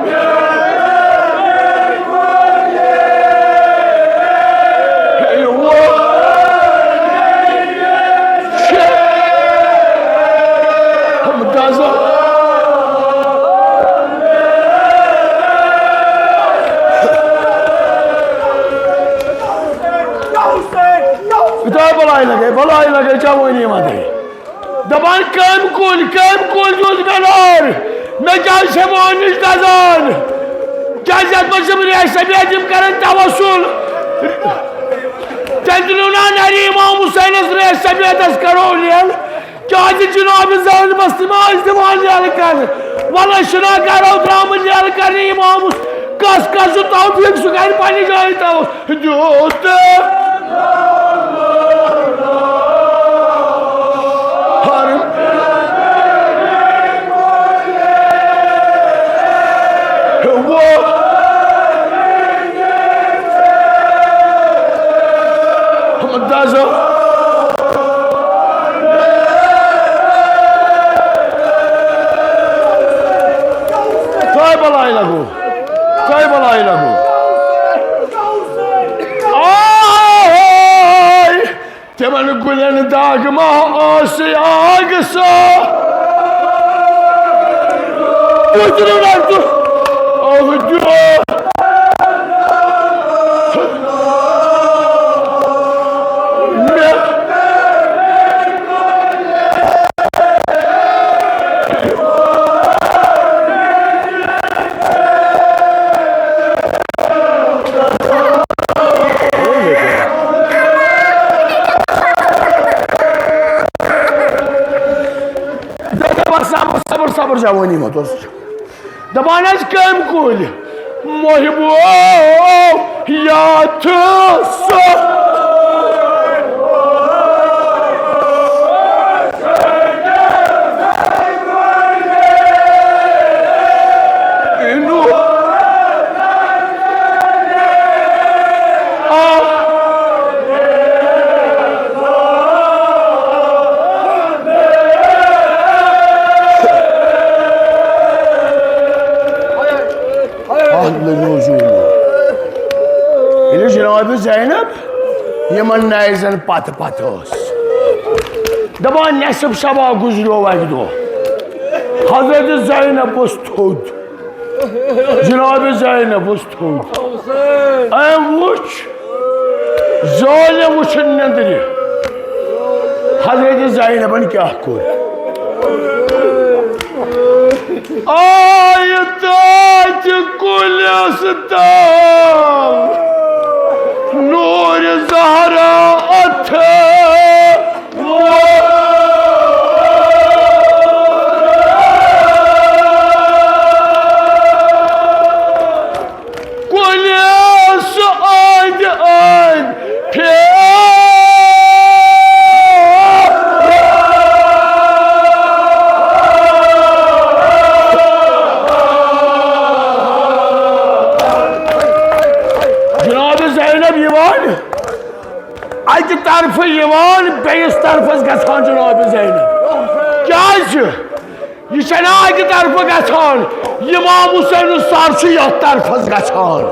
خدا بلائی لگے، بلائی لگے، جوانی مدے۔ دپان کٔمۍ کُلۍ، کٔمۍ کُلۍ دیُت مےٚ نار؟ مےٚ کیٛازِ چھےٚ میون نِش دزان؟ کیٛازِ یتھ منٛز چھِ ریش سفید یِم کران توسل؟ تیٚلہِ تُلِو نا نرِ امام حسینس ریش سفیدس کرو لیل۔ کیٛازِ جناب زینبس تہِ ما ٲسۍ دِوان لیل کرنہٕ؟ وَلہٕ أسۍ چھِنا گرو درٛامٕتۍ لیل کرنہِ امامس۔ کس کس چھُ توفیق سُہ کرِ پننہِ جایہِ توسل۔ دیُت۔ تۄہہِ بلاے لگو، تۄہہِ بلاے لگو۔ آے! تِمن گُلٮ۪ن داغ ما ٲس آگ سا؟ پُترِ وقتہٕ اوہ دیو۔ مےٚ دپان صبر، صبر، صبر، جوٲنی منٛز اوس۔ دپان ٲسۍ کٔمۍ کُلۍ؟ محبو یتھ سُہ۔ اَتھ لٔگِو زوٗ۔ ییٚلہِ جناب زینب یِمن نیزن پتہٕ پتہٕ ٲس، دپان، نصف شبا گُزریو اَکہِ دۄہ۔ حضرت زینب ؤژھ تھوٚد۔ جناب زینب ؤژھ تھوٚد۔ أمۍ وُچھ، زٲلۍ وُچھُن نیٚنٛدرِ۔ حضرت زینبن کیٛاہ کوٚر؟ آیہِ تَتہِ کُلِس تَل نوٗرِ زہرا اَتھٕ۔ کُلِس بیٚیِس طرفس گژھان جناب زینب۔ کیازِ؟ یہِ چھنہٕ اکہِ طرفہٕ گژھان، امام حسین سر چھُ یتھ طرفس گژھان۔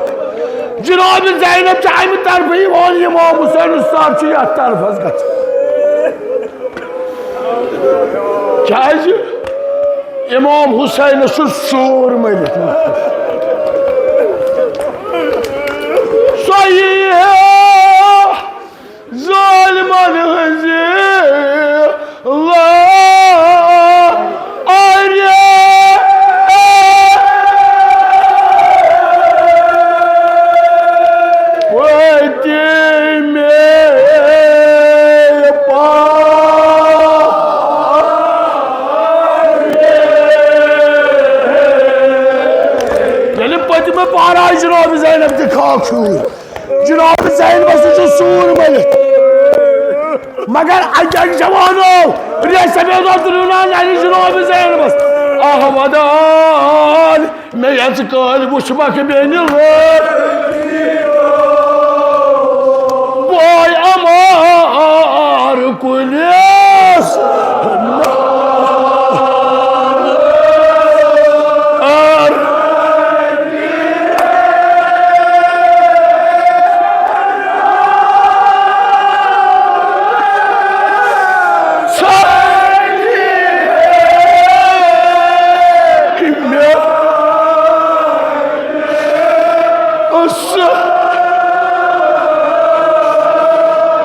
جناب زینب چھِ امہِ طرفہٕ یِوان، امام حسین سر چھُ یتھ طرفس گژھان۔ کیازِ؟ امام حسینس چھُ سوٗر مٔرِتھ۔ صحیح۔ ظالمن ہٕنٛزِ لارِ پٔتمہِ پارِ۔ ییٚلہِ پٔتمہِ پارٕ آیہِ جناب زینب تہِ خاک شوٗر۔ جناب زینبس چھُ سوٗر مٔلِتھ۔ مگر اکہِ اکہِ جوانو ریسہٕ بیٚیہِ دۄہ تُلِو نا نرِ جناب زینبس۔ آہ ودان مےٚ یژ کٲلۍ وُچھمکھ بیٚنہِ لٲج۔ بوے عمار کُلِس۔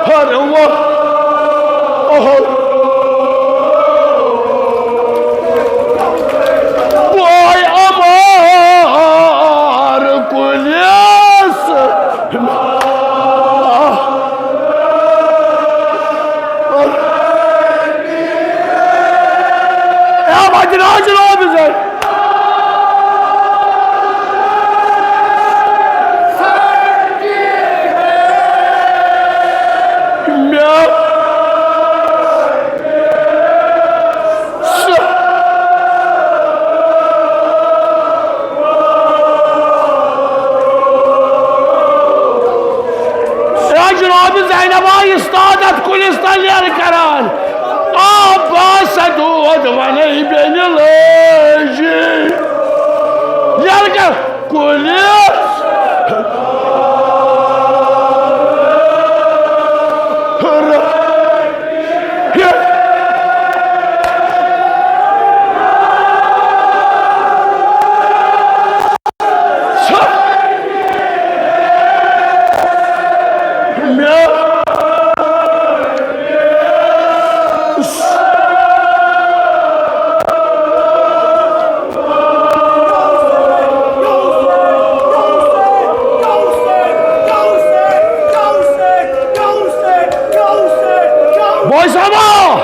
ہر وقت بوے عمار کُلِس۔ اے وجنا جناب زین۔ مےٚ اے جناب زینب آیہِ استادت کُلِس تل یلہٕ کران۔ آ، بس دود ونے بیٚنہِ لٲجی۔ یلہٕ کر کُلِس۔ بوے صٲبا،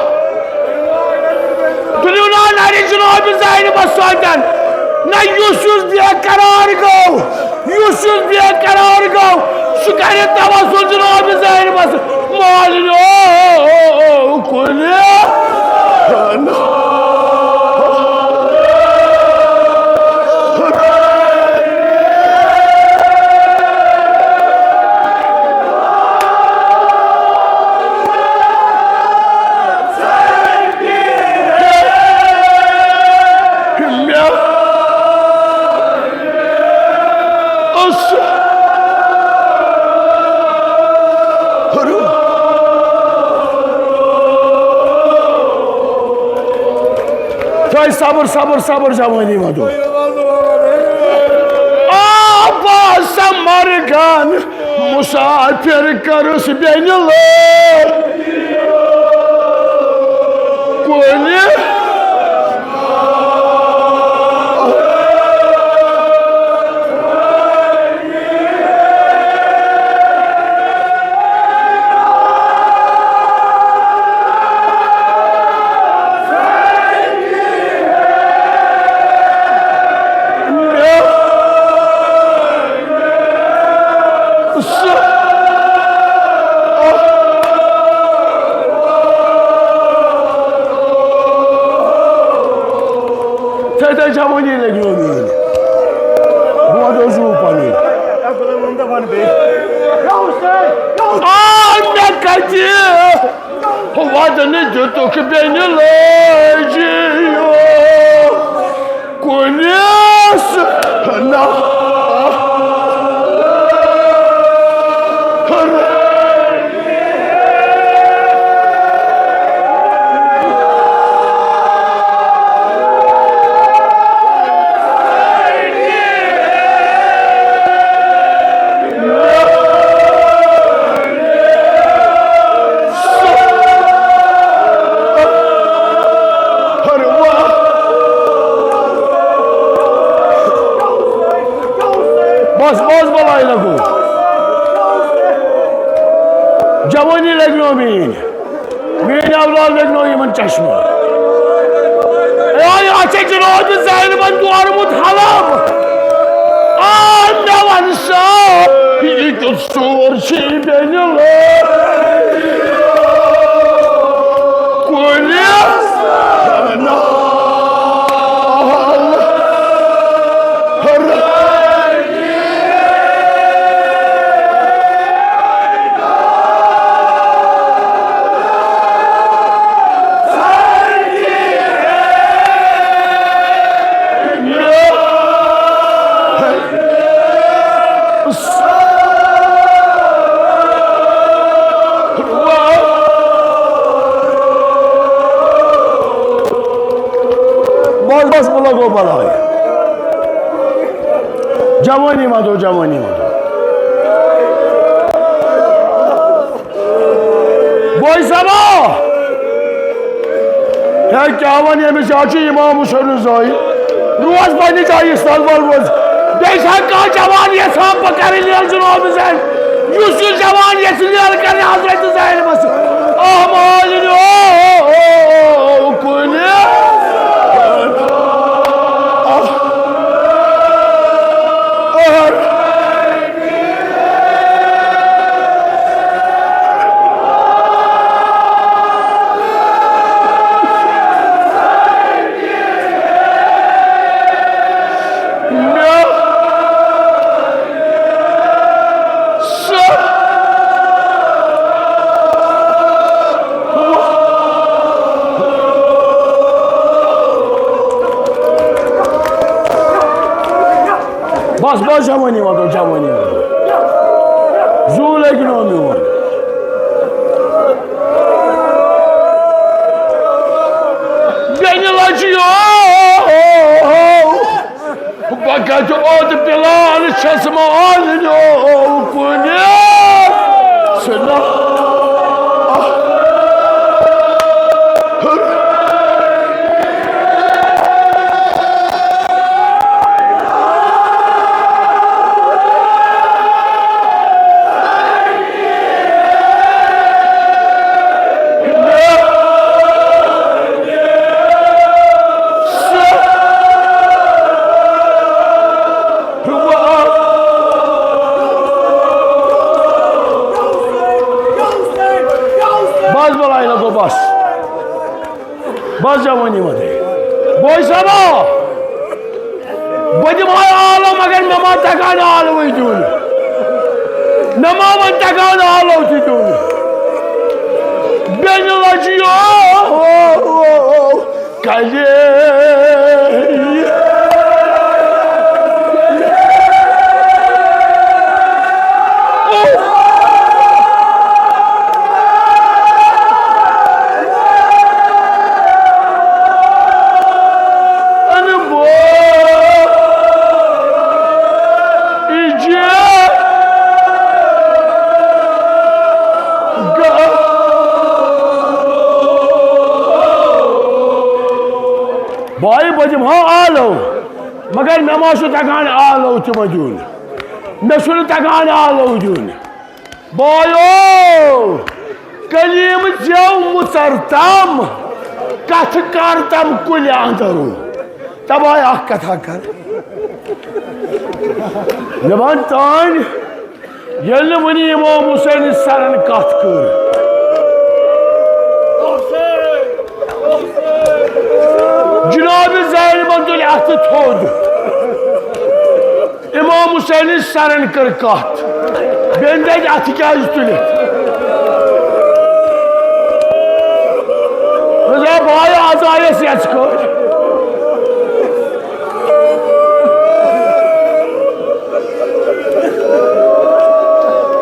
تُلِو نا نرِ جناب زینبس سۭتۍ۔ نہ، یُس یُس بے قرار گوٚو، یُس یُس بے قرار گوٚو، سُہ کرِ توسل جناب زینبس۔ مالِنیو کُلہِ۔ تۄہہِ صبر، صبر، صبر، جوٲنی منٛز۔ آ، بہٕ سمرگن مسافر کٔرٕس بیٚنہِ لٲج کُنہِ۔ تھے تھے جوٲنی لگیو میٲنۍ۔ بہٕ وَنہٕ اوسُس پَنُن۔ آ، مےٚ کَتہِ؟ وَدنہٕ دِتُکھ بیٚنہِ لٲجِیو کُنِس نہ۔ بس، بس، بلاے لگو۔ جوانی لگنو میٲنۍ۔ میٲنۍ اولاد لگنو یِمن چشمہٕ۔ اے، اَتھ چھےٚ جناب زینبن دورمُت حلب۔ آ، مےٚ وَن سا، یہِ کیُتھ ژوٗر چھِ یہِ بیٚنہِ لٲج؟ کُنہِ بس، بس، بہٕ لگو بلاے۔ جوانی مہ دو، جوانی مہ دو۔ بوے صٲبا! ہے، کیٛاہ وَنہٕ أمِس؟ یہِ حظ چھُ امام حسین زٲے۔ روز پننہِ جایہِ، استقبال روز۔ بیٚیہِ چھا کانٛہہ جوان یژھان بہٕ کرٕ لیل جناب زین؟ یُس یُس جوان یژھِ لیل کرنہِ حضرت زینبس، احمد، او، او، او، کُنہِ۔ بس، بس، جوانی مہ دو، جوانی مہ دو۔ زُو لگہِ نہٕ میون۔ بیٚنہِ لجہِ یو، بہٕ کتہِ اوت پلان چھس مالنیو کُنہِ۔ سُہ نہ۔ بس بلاے لگو، بس۔ بس جوانی مہ دے۔ بوے صٲبا، بہٕ دِمہٕ ہا آلو، مگر مےٚ ما تگان آلوٕے دیُن۔ مےٚ ما وۄنۍ تگان آلو تہِ دیُن۔ بیٚنہِ لجہِ یو۔ کلے۔ بھائی، بہٕ دِمہٕ ہا آلو، مگر مےٚ ما چھُ تگان آلو تہِ وۄنۍ دیُن۔ مےٚ چھُنہٕ تگان آلو دیُن۔ بایو، کلیم زیو مُژر تام، کتھ کر تم کُلہِ اندرو۔ تباہ اکھ کتھا کر۔ مےٚ وَن تانۍ، ییٚلہِ نہٕ وُنہِ امام حسین سرن کتھ کٔر، جناب زینبن تُلۍ اتھٕ تھوٚد۔ امام حسین سرن کٔر کتھ۔ بیٚنہِ دَپہِ اتھٕ کیازِ تُلِتھ؟ بھاے آزایس یژھ کٔر۔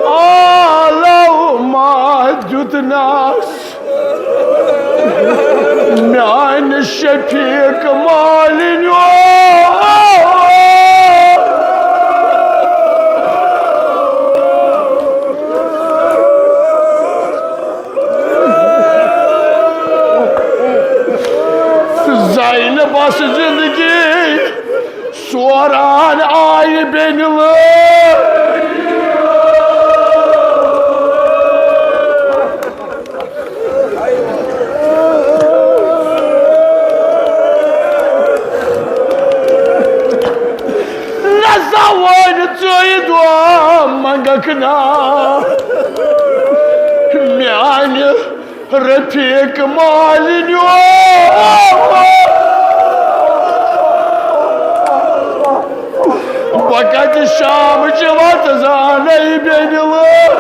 آلو ما دیُتنس میانہِ شفیق مالِنیو۔ زینبس زندگی سوران آیہِ بیٚنہِ لٲج۔ نسا وۄنۍ ژٕے دۄہ منٛگکھ نا میانہِ رفیق مالِنیو۔ بہٕ کتہِ شامچہِ وتہٕ زانَے بیٚنہِ لٲج۔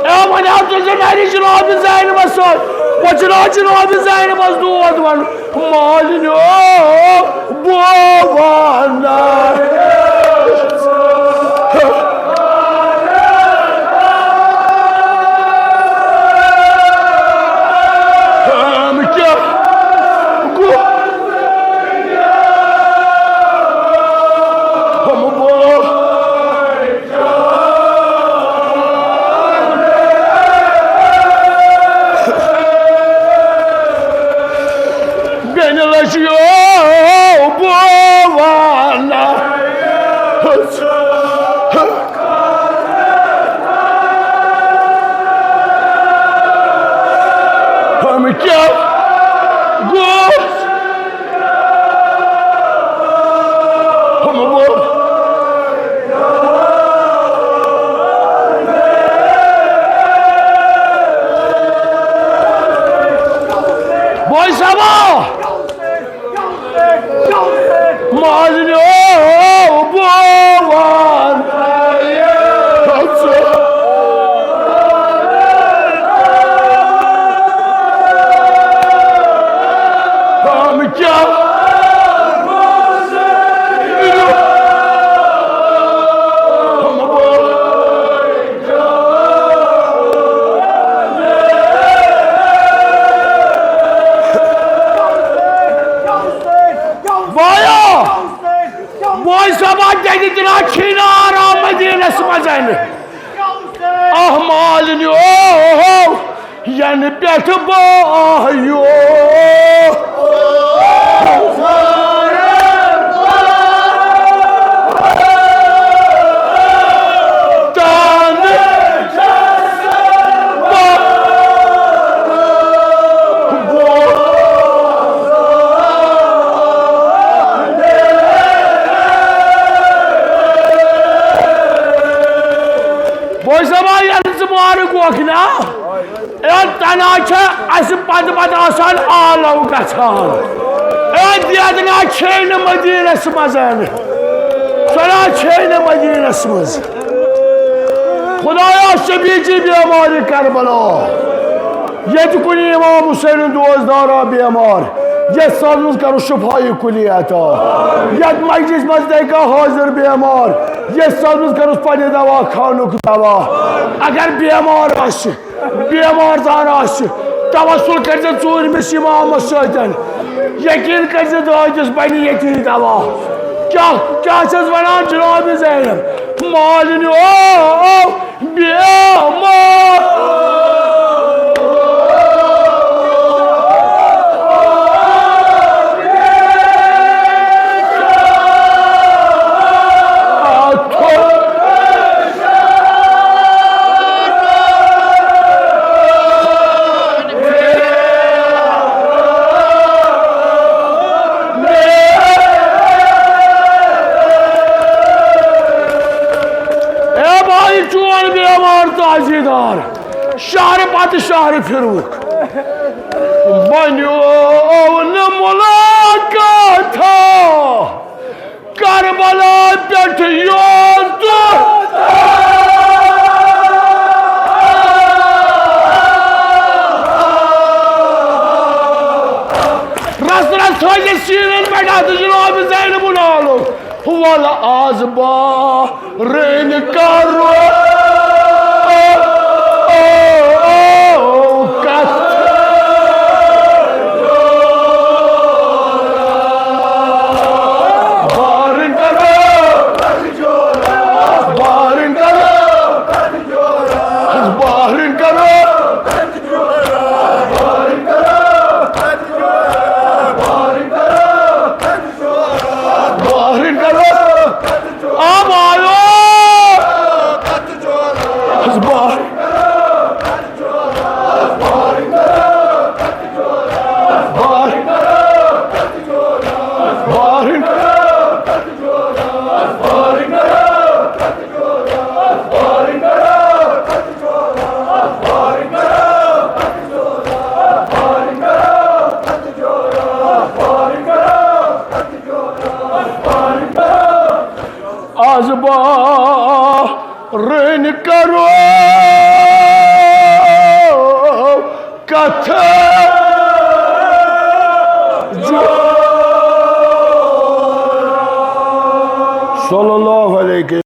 اے، وۄنۍ آو تُہۍ زن اَرِ جناب زینبس سۭتۍ۔ وۄنۍ چھُنہٕ آز جناب زینبس دود ونُن۔ مالِنیو بووانا۔ ہم کیا گو؟ ہم بو۔ بیٚنہِ لٔج یو بووانا۔ ہم کیا گو؟ ہم بو۔ بوے صاحبا، مالِنیو بووان۔ ہم کیا بایا، بوے صاحبا، تیٚلہِ تہِ نہ چھُے نہٕ آرام مدینس منٛز۔ اہ مالِنیو، ینہٕ پٮ۪ٹھٕ بہٕ آیو۔ تانہٕ بوے صٲبا، یَنہٕ ژٕ مارٕ گوکھ نا، اے تنا چھےٚ اَسہِ پتہٕ پتہٕ آسان آلو گژھان۔ اے دیدنا چھے نہٕ مدیٖنس منٛز، سۄ نا چھے نہٕ مدیٖنس منٛز۔ خدایا، شفیع چی بیمار کربلا۔ ییٚتہِ کُنہِ امام حسین دوستدارا بیمار، یتھ سال منٛز کرو شفای کلی عطا۔ یتھ مجلس منٛز تہِ کانٛہہ حاضر بیمار، یتھ سال منٛز کرو پننہِ دوا خانُک دوا۔ اگر بیمار آسہِ، بیمار دار آسہِ، توسل کٔرۍ زِ ژوٗرمِس امامس سۭتۍ۔ یقین کٔرۍ زِ دٲدِس بنہِ ییٚتی دوا۔ کیٛاہ، کیٛاہ چھَس ونان جناب زینب؟ مالِنیو بیمار۔ اے بھائی، چون بیمار تعزیدار شہر پتہٕ شہر پھروُکھ، بنیو نہٕ ملاقاتھا کربلا پٮ۪ٹھ یوت۔ تھٲیزِ سیٖنَن پٮ۪ٹھ اَتھٕ جناب زینب العالم۔ وَلہٕ آز بارٕنۍ کَرو کَتھ۔ بارٕنۍ کَرو، بارٕنۍ کَرو، بارٕنۍ کَرو۔ بارٕنۍ کرو۔ آب آیو۔ بار-، بار-، بارٕنۍ۔ آز بارٕنۍ کرو کتھ۔ صلی اللہ علیہ